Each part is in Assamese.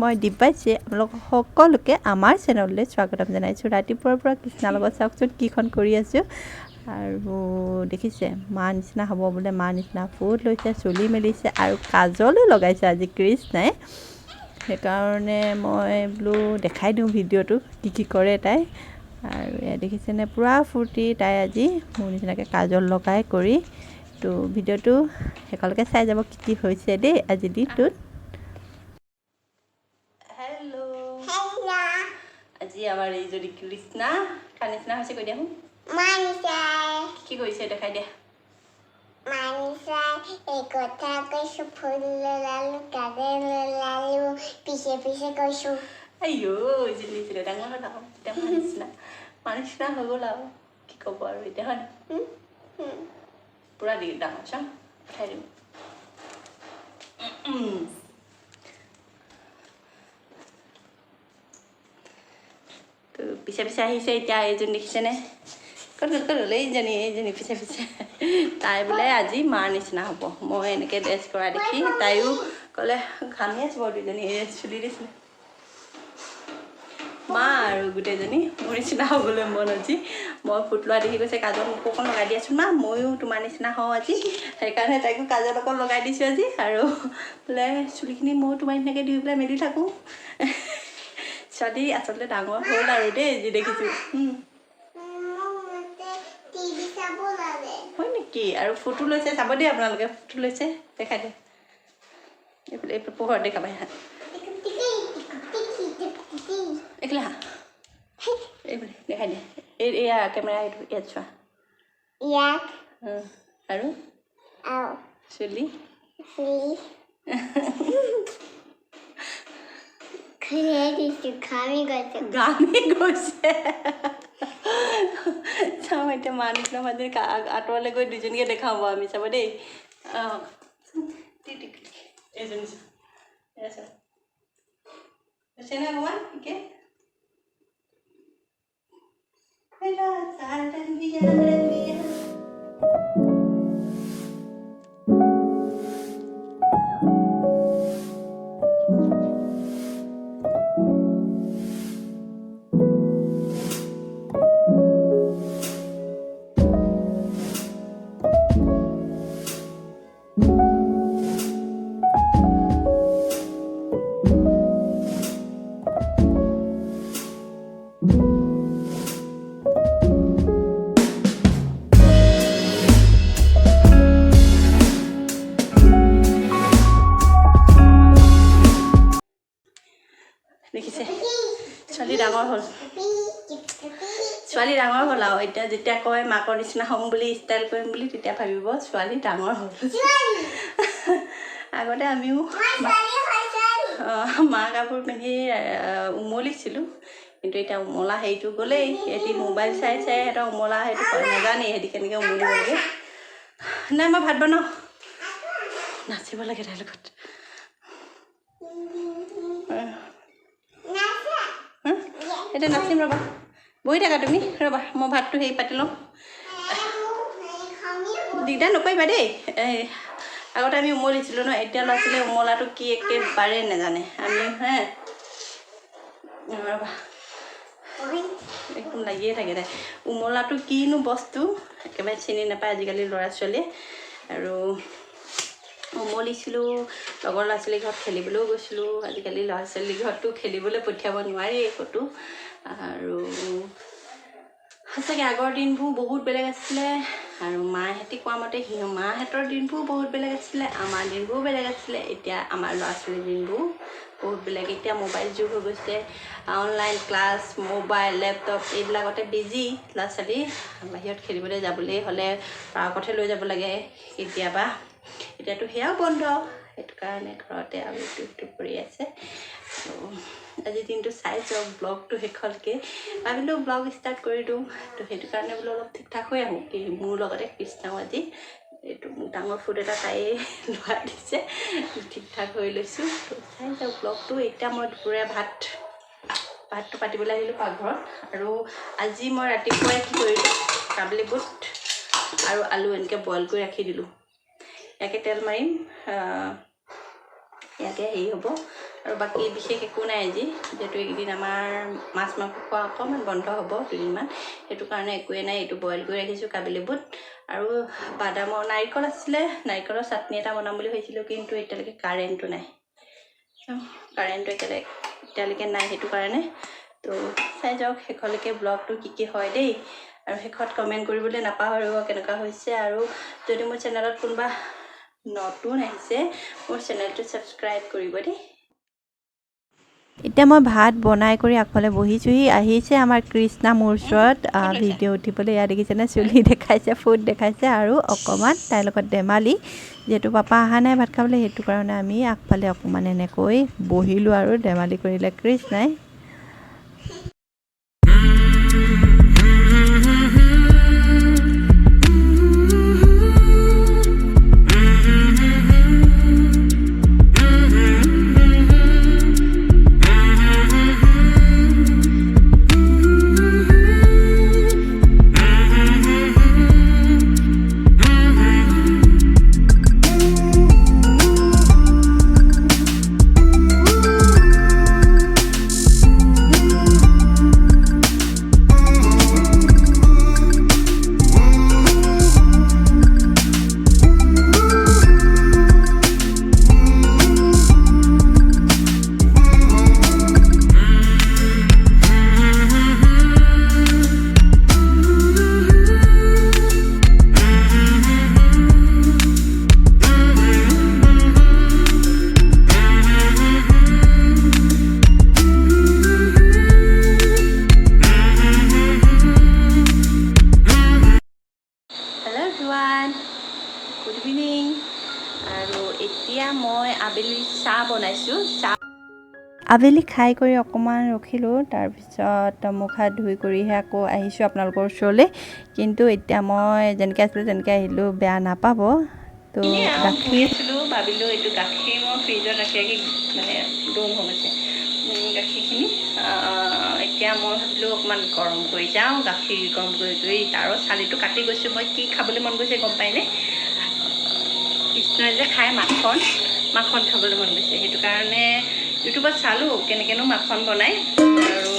মই দিব্যাশ্ৰী আপোনালোক সকলোকে আমাৰ চেনেললৈ স্বাগতম জনাইছোঁ। ৰাতিপুৱাৰ পৰা কৃষ্ণাৰ লগত চাওকচোন কিখন কৰি আছোঁ। আৰু দেখিছে, মা নিচিনা হ'ব বোলে, মা নিচিনা ফুট লৈছে, চুলি মেলিছে আৰু কাজলো লগাইছে আজি কৃষ্ণাই। সেইকাৰণে মই বোলো দেখাই দিওঁ ভিডিঅ'টো, কি কি কৰে তাই। আৰু এয়া দেখিছেনে, পূৰা ফূৰ্তি তাই আজি মোৰ নিচিনাকৈ কাজল লগাই কৰি। তো ভিডিঅ'টো শেষলৈকে চাই যাব কি কি হৈছে দেই আজি দিনটোত। হেল্ল'। আজি আমাৰ এইজনী কৃষ্ণা কাৰ নিচিনা হৈছে কৈ দিয়াচোন। কি কি কৰিছে দেখাই দিয়া। এই কথা কৈছো, ফুল ললালো, কাজল ললালো, পিছে পিছে কৈছো। আইঅ, এইজনী নিচিনা ডাঙৰ হ'ল আৰু এতিয়া মা নিচিনা, মা নিচিনা হৈ গ'ল আৰু কি ক'ব আৰু এতিয়া, হয়? পূৰা দি ডাঙৰ চাওঁ, উঠাই দিম। তো পিছে পিছে আহিছে এতিয়া এইজনী, দেখিছেনে? ক'ত গ'ল, ক'ত গ'ল? এইজনী, এইজনী পিছে পিছে। তাই বোলে আজি মাৰ নিচিনা হ'ব। মই এনেকৈ ড্ৰেছ কৰা দেখি তাইও ক'লে, ঘামি আছোঁ বাৰু দুইজনী। এই চুলি দিছিলে মা আৰু গোটেইজনী মোৰ নিচিনা হ'বলৈ মন। আজি মই ফুট লোৱা দেখি কৈছে, কাজল মোকো অকণ লগাই দিয়াচোন মা, ময়ো তোমাৰ নিচিনা হওঁ আজি। সেইকাৰণে তাইকো কাজল অকণ লগাই দিছোঁ আজি। আৰু বোলে চুলিখিনি ময়ো তোমাৰ নিচিনাকৈ ধুই পেলাই মেলি থাকোঁ। ছোৱালী আচলতে ডাঙৰ হ'ল আৰু দেই, যি দেখিছোঁ। টিভি চাব লাগে। হয় নেকি? আৰু ফটো লৈছে, চাব দেই আপোনালোকে। ফটো লৈছে, দেখাই দে এইফালে, এইফালে পোহৰত দেখাবা। হা, এইফালে, হা, এইফালে দেখাই দে। এই এয়া কেমেৰা, এইটো ইয়াত চোৱা। ইয়াত। আৰু আৰু চুলি। চুলি খুলিয়ে দিছোঁ, ঘামি গৈছোঁ। ঘামি গৈছে। চাওঁ এতিয়া মা নিচিনা মাজে আঁতৰলৈ গৈ দুজনীকে দেখাওঁ বাৰু আমি, চাব দেই। অঁ, এইজনী চোৱা, এয়া চোৱা, হৈছেনে অকণমান ঠিকে? ৰংগিয়া ৰংগিয়া। দেখিছে, ছোৱালী ডাঙৰ হ'ল, ছোৱালী ডাঙৰ হ'ল। আৰু এতিয়া যেতিয়া কয় মাকৰ নিচিনা হ'ম বুলি, ষ্টাইল কৰিম বুলি, তেতিয়া ভাবিব ছোৱালী ডাঙৰ হ'ল। আগতে আমিও মা কাপোৰ পিন্ধি উমলিছিলোঁ, কিন্তু এতিয়া উমলা হেৰিটো গ'লেই। সিহঁতি মোবাইল চাই চাই সিহঁতৰ উমলা সেইটো নাজানেই, সিহঁতি কেনেকৈ উমলিব লাগে। নাই, মই ভাত বনাওঁ, নাচিব লাগে তাইৰ লগত। এতিয়া নাচিম, ৰ'বা, বহি থাকা তুমি, ৰ'বা, মই ভাতটো হেৰি পাতি লওঁ। দিগদাৰ নকৰিবা দেই। এই আগতে আমি উমলিছিলোঁ ন, এতিয়া ল'ৰা ছোৱালীয়ে উমলাটো কি একেবাৰে নাজানে। আমি হে, ৰ'বা, একদম লাগিয়ে থাকে তাই। উমলাটো কিনো বস্তু একেবাৰে চিনি নাপায় আজিকালি ল'ৰা ছোৱালীয়ে। আৰু উমলিছিলোঁ, লগৰ ল'ৰা ছোৱালীৰ ঘৰত খেলিবলৈও গৈছিলোঁ। আজিকালি ল'ৰা ছোৱালীৰ ঘৰততো খেলিবলৈ পঠিয়াব নোৱাৰি ক'তো। আৰু সঁচাকৈ আগৰ দিনবোৰ বহুত বেলেগ আছিলে। আৰু মাহঁতি কোৱা মতে মাহঁতৰ দিনবোৰ বহুত বেলেগ আছিলে, আমাৰ দিনবোৰো বেলেগ আছিলে। এতিয়া আমাৰ ল'ৰা ছোৱালীৰ দিনবোৰ বহুত বেলেগ। এতিয়া মোবাইল যুগ হৈ গৈছে, অনলাইন ক্লাছ, মোবাইল, লেপটপ এইবিলাকতে বিজি ল'ৰা ছোৱালী। বাহিৰত খেলিবলৈ যাবলৈ হ'লে পাৰ্কতহে লৈ যাব লাগে কেতিয়াবা, এতিয়াতো সেয়াও বন্ধ। সেইটো কাৰণে ঘৰতে আৰু ইটো সিটো কৰি আছে। আৰু আজি দিনটো চাই যাওক ব্লগটো শেষলৈকে। ভাবিলোঁ ব্লগ ষ্টাৰ্ট কৰি দিওঁ, তো সেইটো কাৰণে বোলো অলপ ঠিক ঠাক হৈ আহোঁ। কি মোৰ লগতে কৃষ্ণাও আজি এইটো মোক ডাঙৰ ফুট এটা তাইয়ে লোৱাই দিছে, ঠিক ঠাক হৈ লৈছোঁ। তো চাই যাওক ব্লগটো। এতিয়া মই দুপৰীয়া ভাতটো পাতিবলৈ আহিলোঁ পাকঘৰত। আৰু আজি মই ৰাতিপুৱাই কি কৰিলোঁ, কাবুলি বুট আৰু আলু এনেকৈ বইল কৰি ৰাখি দিলোঁ। ইয়াকে তেল মাৰিম, ইয়াকে হেৰি হ'ব। আৰু বাকী বিশেষ একো নাই আজি, যিহেতু এইকেইদিন আমাৰ মাছ মাংস খোৱা অকণমান বন্ধ হ'ব দুদিনমান, সেইটো কাৰণে একোৱেই নাই। এইটো বইল কৰি ৰাখিছোঁ কাবেলি বুট আৰু বাদামৰ, নাৰিকল আছিলে, নাৰিকলৰ চাটনি এটা বনাম বুলি ভাবিছিলোঁ, কিন্তু এতিয়ালৈকে কাৰেণ্টটো নাই। কাৰেণ্টটো এতিয়ালৈকে নাই, সেইটো কাৰণে। তো চাই যাওক শেষলৈকে ব্লগটো কি কি হয় দেই। আৰু শেষত কমেণ্ট কৰিবলৈ নাপাহৰিব কেনেকুৱা হৈছে। আৰু যদি মোৰ চেনেলত কোনোবা নতুন আহিছে, মোৰ চেনেলটো ছাবস্ক্ৰাইব কৰিব দেই। এতিয়া মই ভাত বনাই কৰি আগফালে বহিছোঁহি। আহিছে আমাৰ কৃষ্ণা মোৰ ওচৰত ভিডিঅ' উঠিবলৈ। ইয়াত দেখিছেনে, চুলি দেখাইছে, ফুট দেখাইছে আৰু অকণমান তাইৰ লগত ধেমালি। যিহেতু পাপা অহা নাই ভাত খাবলৈ, সেইটো কাৰণে আমি আগফালে অকণমান এনেকৈ বহিলোঁ আৰু ধেমালি কৰিলে কৃষ্ণাই। Hello' everyone, good evening. আৰু এতিয়া মই আবেলি চাহ বনাইছোঁ। চাহ আবেলি খাই কৰি অকণমান ৰখিলোঁ, তাৰপিছত মুখ হাত ধুই কৰিহে আকৌ আহিছোঁ আপোনালোকৰ ওচৰলৈ। কিন্তু এতিয়া মই যেনেকৈ আছিলোঁ তেনেকৈ আহিলোঁ, বেয়া নাপাব। তো গাখীৰ আছিলোঁ, ভাবিলোঁ এইটো গাখীৰ মই ফ্ৰিজত ৰাখি ৰাখি মানে দম হৈ গৈছে গাখীৰখিনি। এতিয়া মই ভাবিলোঁ অকণমান গৰম কৰি যাওঁ। গাখীৰ গৰম কৰি কৰি তাৰো চালিটো কাটি গৈছোঁ। মই কি খাবলৈ মন গৈছে গম পায়নে? কৃষ্ণই যে খায় মাখন, মাখন খাবলৈ মন গৈছে। সেইটো কাৰণে ইউটিউবত চালোঁ কেনেকৈনো মাখন বনায়। আৰু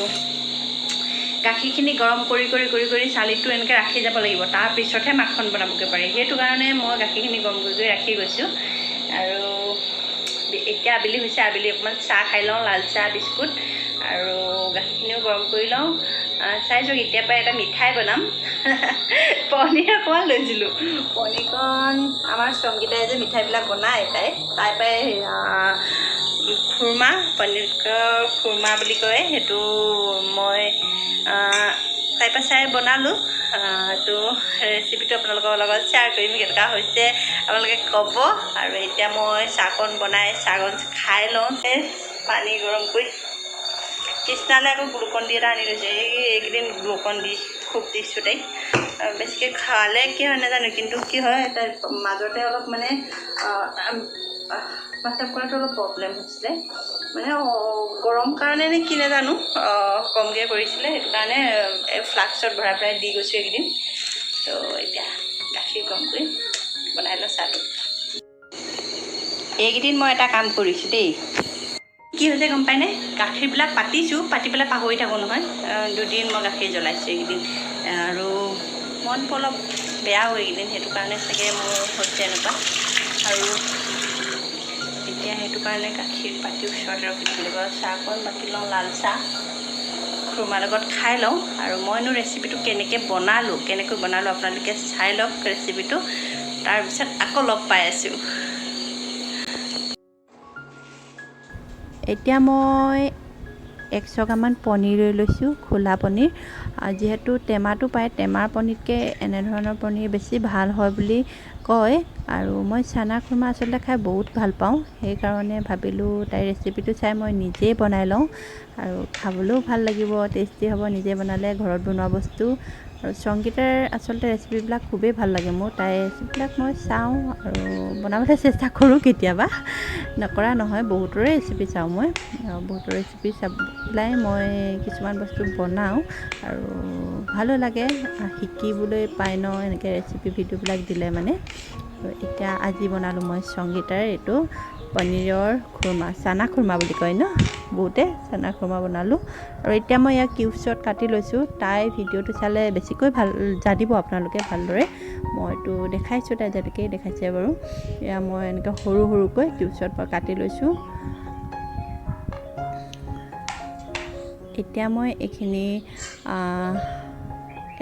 গাখীৰখিনি গৰম কৰি কৰি কৰি কৰি চালিটো এনেকৈ ৰাখি যাব লাগিব, তাৰপিছতহে মাখন বনাবগৈ পাৰি। সেইটো কাৰণে মই গাখীৰখিনি গৰম কৰি কৰি ৰাখি গৈছোঁ। আৰু এতিয়া আবেলি হৈছে, আবেলি অকণমান চাহ খাই লওঁ, লাল চাহ বিস্কুট, আৰু গাখীৰখিনিও গৰম কৰি লওঁ। চাই যাওক, এতিয়াৰ পৰা এটা মিঠাই বনাম। পনীৰ অকণমান লৈছিলোঁ। পনীৰকণ আমাৰ সংগীতাই যে মিঠাইবিলাক বনায়, তাই পৰাই খুৰমা, পনীৰ খুৰমা বুলি কয় সেইটো, মই তাইৰ পৰা চাই বনালোঁ। তো ৰেচিপিটো আপোনালোকৰ লগত শ্বেয়াৰ কৰিম, কেনেকুৱা হৈছে আপোনালোকে ক'ব। আৰু এতিয়া মই চাহকণ বনাই চাহকণ খাই লওঁ। পানী গৰম কৰি কৃষ্ণালৈ আকৌ গ্লুকন ডি এটা আনি লৈছোঁ। এইকেইদিন গ্লুকন ডি খুব দিছোঁ তাইক। বেছিকৈ খালে কি হয় নাজানো, কিন্তু কি হয় তাইৰ মাজতে অলপ মানে প্ৰস্ৰাৱ কৰাটো অলপ প্ৰব্লেম হৈছিলে, মানে গৰম কাৰণে নে কি নাজানো, কমকৈ কৰিছিলে। সেইটো কাৰণে ফ্লাক্সত ভৰাই পেলাই দি গৈছোঁ এইকেইদিন। তো এতিয়া গাখীৰ গৰম কৰি বনাই লওঁ চাহটো। এইকেইদিন মই এটা কাম কৰিছোঁ দেই, কি হৈছে গম পায়নে? গাখীৰবিলাক পাতিছোঁ, পাতি পেলাই পাহৰি থাকোঁ নহয়। দুদিন মই গাখীৰ জ্বলাইছোঁ এইকেইদিন, আৰু মনটো অলপ বেয়াও এইকেইদিন, সেইটো কাৰণে চাগে মোৰ হৈছে এনেকুৱা। আৰু এতিয়া সেইটো কাৰণে গাখীৰ পাতি ওচৰতে ৰখি দিব লাগিব। চাহকণ বাকি লওঁ, লাল চাহ খুৰমাৰ লগত খাই লওঁ। আৰু মইনো ৰেচিপিটো কেনেকৈ বনালোঁ, কেনেকৈ বনালোঁ আপোনালোকে চাই লওক ৰেচিপিটো, তাৰপিছত আকৌ লগ পাই আছোঁ। এতিয়া মই 100 গ্ৰামমান পনীৰ লৈ লৈছোঁ, খোলা পনীৰ। যিহেতু টেমাটো পায়, টেমাৰ পনীৰতকৈ এনেধৰণৰ পনীৰ বেছি ভাল হয় বুলি কয়। আৰু মই চানা খুৰমা আচলতে খাই বহুত ভাল পাওঁ, সেইকাৰণে ভাবিলোঁ তাইৰ ৰেচিপিটো চাই মই নিজেই বনাই লওঁ, আৰু খাবলৈও ভাল লাগিব, টেষ্টি হ'ব নিজে বনালে, ঘৰত বনোৱা বস্তু। আৰু সংগীতাৰ আচলতে ৰেচিপিবিলাক খুবেই ভাল লাগে মোৰ। তাইৰ ৰেচিপিবিলাক মই চাওঁ আৰু বনাবলৈ চেষ্টা কৰোঁ কেতিয়াবা, নকৰা নহয়। বহুতৰে ৰেচিপি চাওঁ মই, বহুতৰ ৰেচিপি চাই পেলাই মই কিছুমান বস্তু বনাওঁ, আৰু ভালো লাগে শিকিবলৈ পাই ন এনেকৈ ৰেচিপি ভিডিঅ'বিলাক দিলে মানে। এতিয়া আজি বনালোঁ মই সংগীতাৰ এইটো পনীৰৰ খুৰমা, চানা খুৰমা বুলি কয় ন বহুতে, চানা খুৰমা বনালোঁ। আৰু এতিয়া মই ইয়াক কিউবছত কাটি লৈছোঁ। তাই ভিডিঅ'টো চালে বেছিকৈ ভাল জানিব আপোনালোকে ভালদৰে, মইতো দেখাইছোঁ, তাই যেনেকৈয়ে দেখাইছে বাৰু। এয়া মই এনেকৈ সৰু সৰুকৈ কিউবছত মই কাটি লৈছোঁ। এতিয়া মই এইখিনি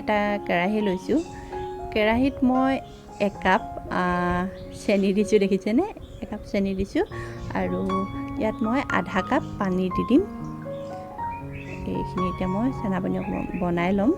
এটা কেৰাহী লৈছোঁ। কেৰাহীত মই একাপ চেনি দিছোঁ, দেখিছেনে? একাপ চেনি দিছোঁ আৰু ইয়াত মই আধা কাপ পানী দি দিম। এইখিনি এতিয়া মই চানা পানী বনাই ল'ম।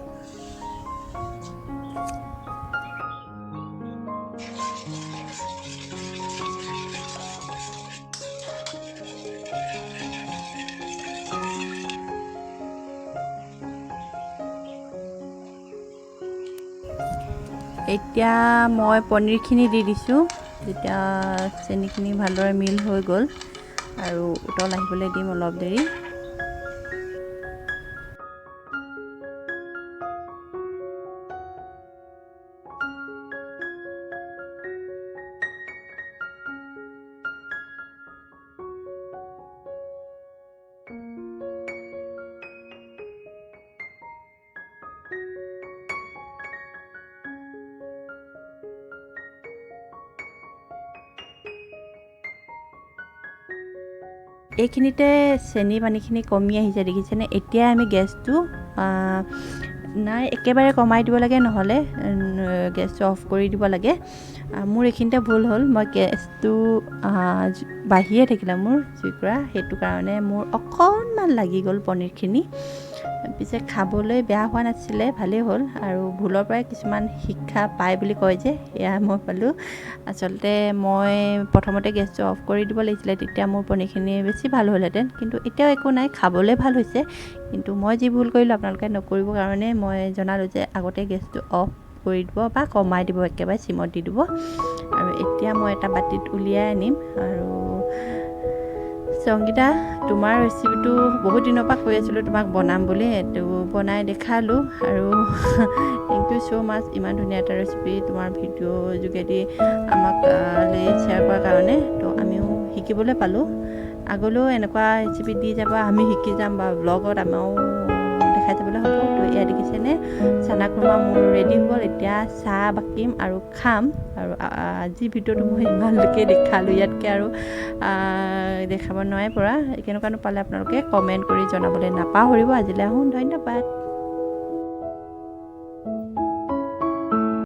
এতিয়া মই পনীৰখিনি দি দিছোঁ। যেতিয়া চেনিখিনি ভালদৰে মিল হৈ গ'ল আৰু উতল আহিবলৈ দিম অলপ দেৰি। এইখিনিতে চেনি পানীখিনি কমি আহিছে, দেখিছেনে? এতিয়া আমি গেছটো নাই একেবাৰে কমাই দিব লাগে, নহ'লে গেছটো অফ কৰি দিব লাগে। মোৰ এইখিনিতে ভুল হ'ল, মই গেছটো বাঢ়িয়ে থাকিলে মোৰ জুইকুৰা, সেইটো কাৰণে মোৰ অকণমান লাগি গ'ল পনীৰখিনি। পিছে খাবলৈ বেয়া হোৱা নাছিলে, ভালেই হ'ল। আৰু ভুলৰ পৰাই কিছুমান শিক্ষা পায় বুলি কয় যে, এয়া মই পালোঁ। আচলতে মই প্ৰথমতে গেছটো অফ কৰি দিব লাগিছিলে, তেতিয়া মোৰ পনীৰখিনি বেছি ভাল হ'লহেঁতেন। কিন্তু এতিয়াও একো নাই, খাবলৈ ভাল হৈছে। কিন্তু মই যি ভুল কৰিলোঁ আপোনালোকে নকৰিবৰ কাৰণে মই জনালোঁ যে আগতে গেছটো অফ কৰি দিব বা কমাই দিব, একেবাৰে চিমত দি দিব। আৰু এতিয়া মই এটা বাতিত উলিয়াই আনিম। আৰু সংগীতা, তোমাৰ ৰেচিপিটো বহুত দিনৰ পৰা কৈ আছিলোঁ তোমাক বনাম বুলি, এইটো বনাই দেখালোঁ। আৰু thank you so মাছ, ইমান ধুনীয়া এটা ৰেচিপি তোমাৰ ভিডিঅ' যোগেদি আমাক শ্বেয়াৰ কৰাৰ কাৰণে। তো আমিও শিকিবলৈ পালোঁ। আগলৈও এনেকুৱা ৰেচিপি দি যাবা, আমি শিকি যাম বা ব্লগত আমাৰো দেখাই যাবলৈ হ'ব। তো এয়া দেখিছেনে, চানা খুৰমা মোৰ ৰেডি হ'ল। এতিয়া চাহ বাকিম আৰু খাম। আৰু আজি ভিডিঅ'টো মই ইমানলৈকে দেখালোঁ, ইয়াতকৈ আৰু দেখাব নোৱাৰে পৰা। কেনেকুৱানো পালে আপোনালোকে কমেণ্ট কৰি জনাবলৈ নাপাহৰিব। আজিলৈ আহোঁ, ধন্যবাদ।